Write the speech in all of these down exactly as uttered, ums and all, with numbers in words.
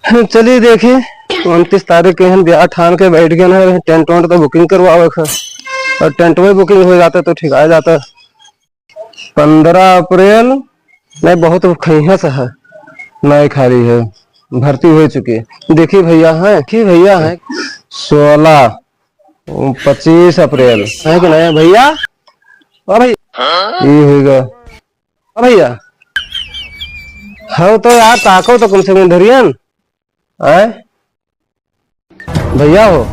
चलिए देखी, उनतीस तारीख के हम ब्याह ठान के बैठ गए हैं, टेंट वेंट तो booking करवावे का, और टेंट में booking हो जाता तो ठीक आ जाता। पन्द्रह अप्रैल, नहीं, बहुत खैहस है, नहीं खाली है, भर्ती हो चुकी है। देखी भैया है, देखी भैया है, सोलह, पच्चीस अप्रैल है कि नहीं भैया? ओ भैया, ई होइगा। ओ भैया, हो तो यार, ताको तो कम से कम धरियन। आय? भैया हो,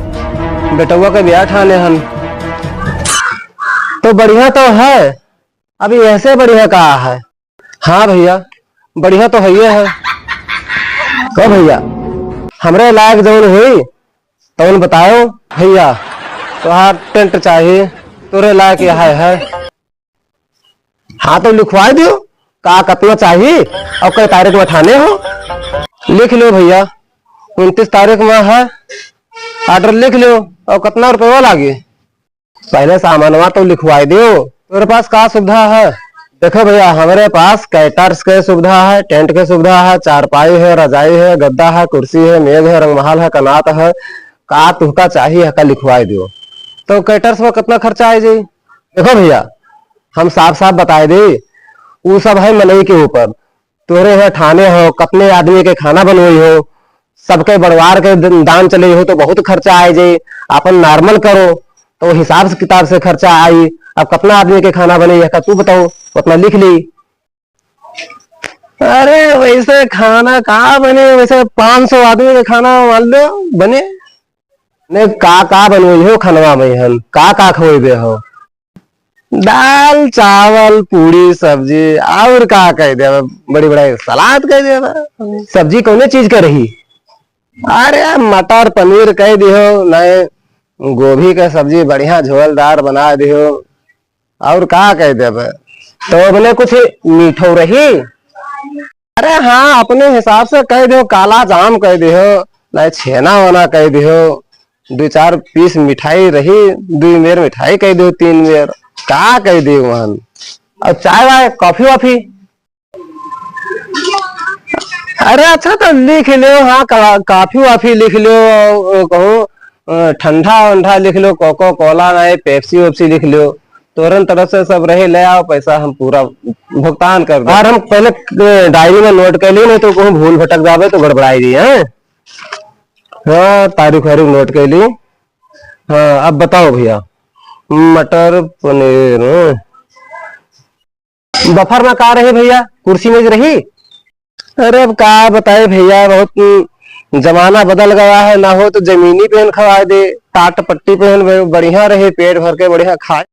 बेटउआ के ब्याह ठाने हन, तो बढ़िया तो है, अब ऐसे बढ़िया का है? हाँ भैया, बढ़िया तो हइये है। ओ भैया, हमरे लायक जौन होई, तौन बताओ भैया, तोहार टेंट चाही, तोरे लायक यहाँ है। हाँ, तो लिखवाई दियो, का कतना चाही और कई तारीख में ठाने हो। लिख लो भैया, उनतीस तारीख में है, order लिख लो और कतना रुपया लागी। पहले सामानवा तो लिखवाई दियो। तोरे पास का सुविधा है? देखो भैया, हमरे पास caterers के सुविधा है, टेंट के सुविधा है, चारपाई है, रजाई है, गद्दा है, कुर्सी है, मेज है, रंगमहल है, कनात है, का तुहका चाही है का लिखवाई दियो। तो caterers में कतना खर्चा आइ जाई? देखो भैया, हम साफ साफ बताए दे, उ सब है मनई के ऊपर। तोहरे यहाँ ठाने हो, कतने आदमी के खाना बनवई हो, सबके बंटवार के द-, दाम चले हो तो बहुत खर्चा आइ जाई। अपन normal करो तो हिसाब से किताब से खर्चा आई। अब कतना आदमी के खाना बने, यह का तू बताओ, उतना लिख ली। अरे वैसे खाना का बने, वैसे पाँच सौ आदमी के खाना मान लो बने। ने का का बनवई हो खनवा में हन, का का खवइबे हो? दाल, चावल, पूड़ी, सब्जी, और का कह देबे? बड़ी बड़ा सलाद कह देबे। सब्जी कौने चीज के रही? अरे, मटर पनीर कह दिहो, नहीं गोभी के सब्जी बढ़िया झोलदार बना दिहो, और का कह देबे? तो अपने कुछ मीठो रही? अरे हाँ, अपने हिसाब से कह दिहो, काला जाम कह दिहो, नहीं छेना वना कह दिहो, दो चार piece मिठाई रही, दो मेर मिठाई कह दिहो, तीन मेर, का कह दिहो वहन? और चाय वाय, coffee वाफी? अरे अच्छा, तो लिख लो, हाँ, का-, coffee वाफी लिख लो, और कहूँ, अ, ठंडा वंडा लिख लो, Coca Cola नहीं, Pepsi वेप्सी लिख लो, तोरन तरफ से सब रहे, ले आओ, पैसा हम पूरा भुगतान कर दो। और हम पहले, अ, diary में note कर ली, नहीं तो कहूँ भूल भटक जावे तो गड़बड़ाई दी, हैं? हाँ, तारीख वारीख note कर ली। हाँ, अब बताओ भैया, मटर पनीर, हाँ। Buffer में का रही भैया, कुर्सी मेज रही? अरे अब का बताए भैया, बहुत, उम, जमाना बदल गया है, ना हो तो जमीनी पे खवाए दे, टाट पट्टी पे बढ़िया रहे, पेट भर के बढ़िया खाए।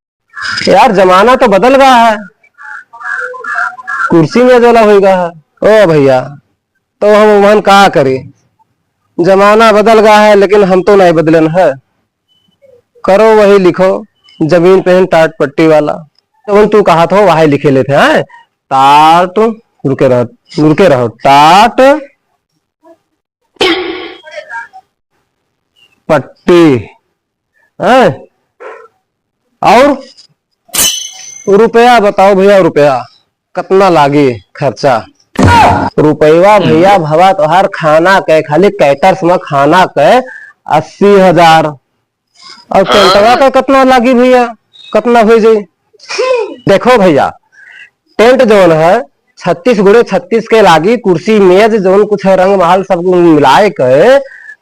यार जमाना तो बदल गया है, कुर्सी मेज वाला हो गया है। ओ भैया, तो हम उमन का करी, जमाना बदल गया है, लेकिन हम तो नहीं बदलन है। करो वही लिखो, जमीन पे टाट पट्टी वाला। जवन तू कहत हो, वही लिखे लेते हैं। टाट, रुके रहो, रुके रहो, टाट पट्टी, हैं? और रुपया बताओ भैया, रुपया कतना लागी खर्चा? रुपया भैया, भवा तोहार खाना के, खाली caterers में खाना के अस्सी हजार, और टेंटवा के कतना लागी भैया, कतना हो जाई? देखो भैया, टेंट जौन है छत्तीस गुणे छत्तीस के लागी, कुर्सी मेज जौन कुछ है, रंग महल सब मिलाए के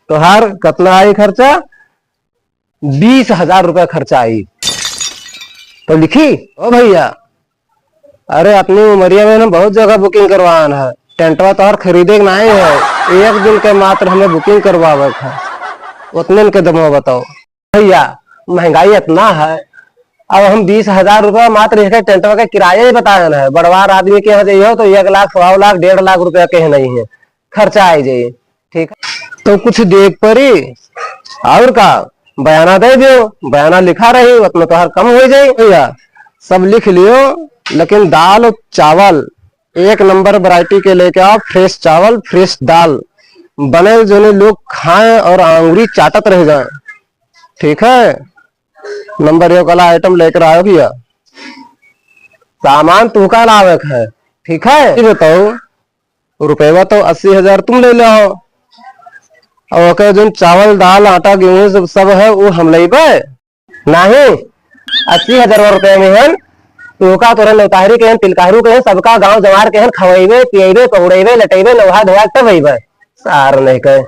तोहार कतना आई खर्चा? बीस हजार रुपया खर्चा आई। तो लिखी, ओ भैया, अरे अपनी उमरिया में हम बहुत जगह booking करवान है, टेंटवा तोहर खरीदे के नहीं है, एक दिन के मात्र हमें booking करवावे के है, उतने के दमवा बताओ। भैया, महंगाई इतना है, अब हम बीस हजार रुपया मात्र एक टेंटवा के किराया ही बताए है, बड़वार आदमी के यहाँ जाइए हो तो एक लाख, सवा लाख, डेढ़ लाख रुपया के नहीं है, खर्चा आई जाई, ठीक है? तो कुछ देख परी, और का, बयाना दे दियो, बयाना लिखा रही, उतना तोहार कम हो जाई भैया। सब लिख लियो, लेकिन दाल चावल एक नंबर variety के लेके आओ, fresh चावल, fresh दाल, बने जोने लोग खाएं और आंगुरी चाटत रह जाएं, ठीक है? नंबर एक वाला item लेकर आयो भैया, सामान तुहका लावे के है, ठीक है? ये बताओ, रुपया तो अस्सी हजार तुम ले ले हो, और ओके जोन चावल, दाल, आटा, गेहूं सब, सब है, वो हम लइबे? नाही, अस्सी हजार रुपया में हन, तोहका, तोहरे नौताहरी के हन, तिलकाहरू के हन, सबका गांव जवार के हन, खवइबे, पियइबे, पहुड़इबे, लटइबे, नौहा धोआ के तब अइबे। सार नहीं कहे,